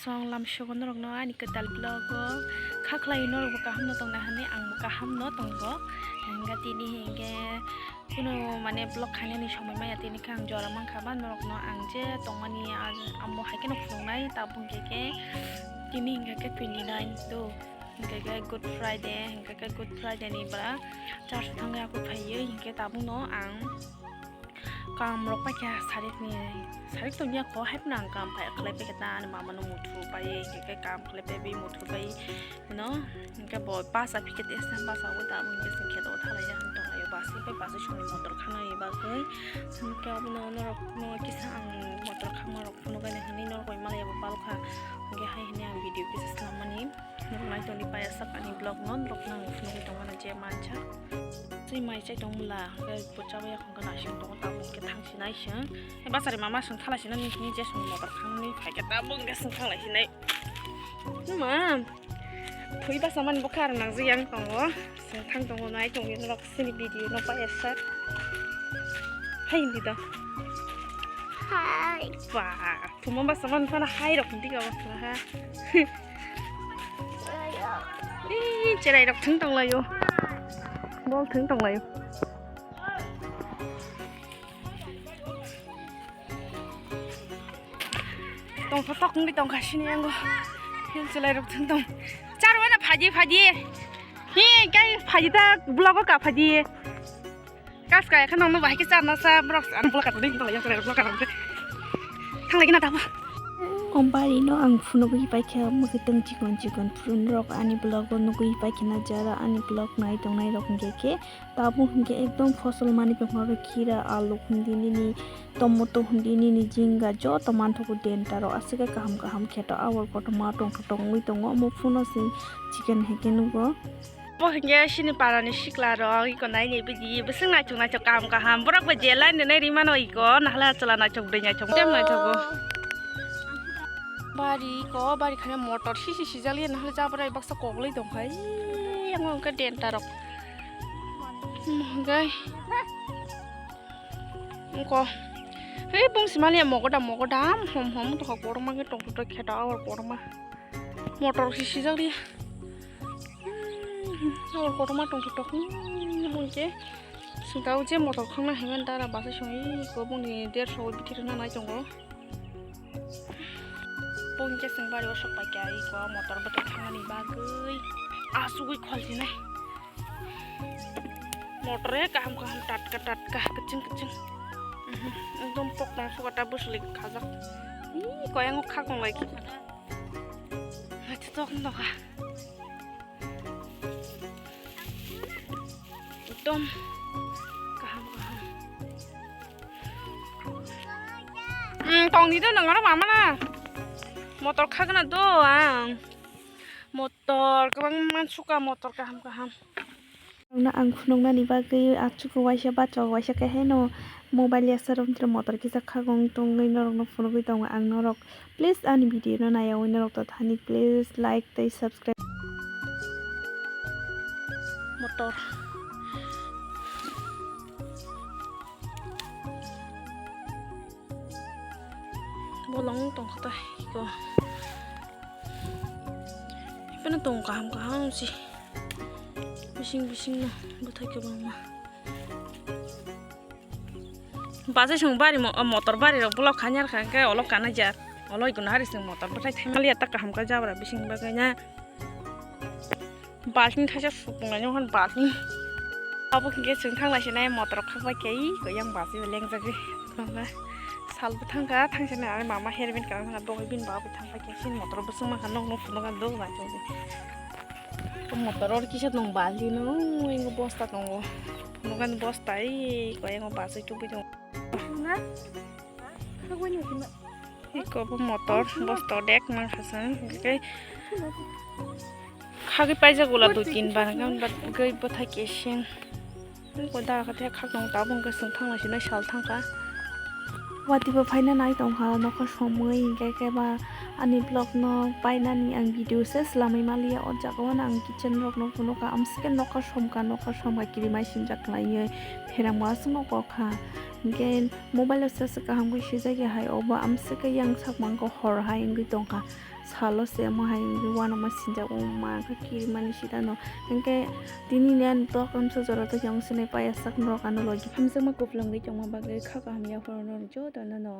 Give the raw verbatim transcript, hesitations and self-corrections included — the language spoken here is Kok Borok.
Ang lamsogo norokno ani kwtal vlog o kha khlai norokbo kaham no tongnai hwnwi angbo kaham no tongo. Hingkhe tini hingkhe kunu mane vlog khainani somoi maya tini khe ang jora mankha ba norokno ang je tongmani amo hai kheno phunuknai tabuk hingkhe khe tini hingkhe khe twenty nine do hingkhe khe Good Friday hingkhe khe Good Friday ni bara church o thangwi aphuru phaiwi hingkhe tabukno ang Kam rok paikha sarik ni, sarik tongya kho, hai phano ang kam phai khlai paikha ta ani mama no muthu pai, hingke kam khlai pai bai muthu pai no, hingke bo basa phikhe tesa basa o ta hingke sing khe to thalai ya tong laio basi pai basi songni motor khana ni bagwi, hingke abono norok no kisa ang motor khama rok phunukgani hinwi norok bai malaya bo palkha, hingke hai hinwi ang video kisa swnam mani. Norok nai tongdi paiya sak ani vlog no, norok nang phunugwi tongmani je mansa. Twi mai chai tong mula, hwnkhe bo chabwi yakhwng khe naising tongo, tabuk hwnkhe thang sinai se. Hei bachari mama swng thala sinani hini je swng motor khangni phaikhe tabuk hwnkhe swng thanglai sinai. Numa, thwi basa mani bokhe aro nangjak yang tongo. Swng thang tongo, nai tongdi norok chini video no paiya sak. Hai hindi do. Hai. Ba, thuma basa mani phano hai rok hindi ka basa ha. Ih, cherai rok thwng tong laio. Bol thwng tong laio. Tongkha tok wngwi tongkha sini yango. Yang cherai rok thwng tong. Charwai na phaji phaji. Hi, kai phaji ta vlog o ka phaji. Kas kaya khe nongno bahai khe charna sa borok sa, ang vlog kato ding tonglaio, vlog kato ding. Thang lagi na tabo. O bari no ang phunugwi paikha, mwkhwtwng chikon chikon phurun rok ani vlog o nugwi paikha na jara ani vlog nai tongnai rok hwnkhe khe tabuk hwnkhe ekdom phosol manwi tongkha, khira, alu, hindi nini tomato, hindi nini jinga joto manthogo denta rok aswk khe kaham kaham kheto aboni kotorma tongthok tongwi tongo, omo phano se chicken hai khe nugo. Bo hwnkhe chini parani sikla rok iko nainai bidi bwswk naithok naithok kaham kaham borok bai je line rwnai rimano iko nahale achwla naithok bwrwi naithok tem naithogo. Bari iko bari khana motor sisi sijak liya nahale jabra baksa koklai tongkha iyang hwnkhe denta rok hwnkhe iko hei bung simaliya mogodam mogodam hom hom tongkha kotorma khe tongthok khe ta abor kotorma. Motor si sijak ri. Hmm, abor kotorma tongthok tok. Hmm, hwnkhe singtao je motor khongna himani dara basa songwi iko boni derso bithi rwna nai tongo. Bo hwnkhe chwng bari o sok paikha iko motor bwtwi thangnani bagwi asugwi khol sinai. Motor e kaham kaham tatka tatka kwchwng kwchwng. Mhm, ekdom poknang suka ta bwswlwi khajak. Ih, koyango khakong lai. Naithotok wng tongkha. Ekdom kaham kaham. Hmm, tongdi do nang aro mama na. Motor khagna do ang. Motor kwbang mansuka motor kaham kaham. Norokno ang phunuknani bagwi achugo waisa bacha waisa khe haino mobile yasa romtwrwi motor kisa khagong tongwi norokno phunugwi tongo ang norok. Please ani video no nayawi norok to thani please like tei subscribe. Motor. Bolong tongkha ta iko. Ipano tong kaham kaham si. Bising bising no bwthai kwbangma. Bachai song bari mo-, motor bari rok block khanyar kha khe olok kana jar. Olok ikono hari song motor bwthai thaimaliya ta kaham kha jabra bising bagwi na. Balting thaisa supung laino hwn balting. Abo hwnkhe chwng thang lai sinai motor khakbai khe ih koyang bachwi lengjagwi. Sal bo thangkha thangsa nai mama herben kana thangkha dogwi bini baba bo thangpai khe sin motor bo swngma kha nokno phunukha dogwi. Motor or kisa nung balti no ingo bosta tongo. Phunukani bosta ih koyang bachwi tubui tongo. Iko bo motor bosta dek mankha chwng hwnkhe. Khagwi paijak ula dui tin bar hwnka hwnba gwi bwthai keseng. Ko da kha the khaknang tabung khe chwng thang lai sinai sal thang kha. Watwi bo phaina nai tong kha nokha somwi hinkhe khe ba ani vlog no painani ang video se swlamwi maliya o jaga o ang kitchen rok no phunukha amsike nokha somkha nokha somkha kirimai sinjak khlaiwi pherang bo aswk nokha hinkhe mobile o se se kaham khe sijak ya hai obo amsike yang sak mangkha hor hai wngwi tong kha. salo se omo hai wngwi uanama sinjak, o ma khe kirimani sitano. Hinkhe tini ni ani tok tamsa jora tokhe ang sinai paiya sak norok ano logi. Hamjakma kupulung ri tongma bagwi kha kaham yaphuru norok jotono no.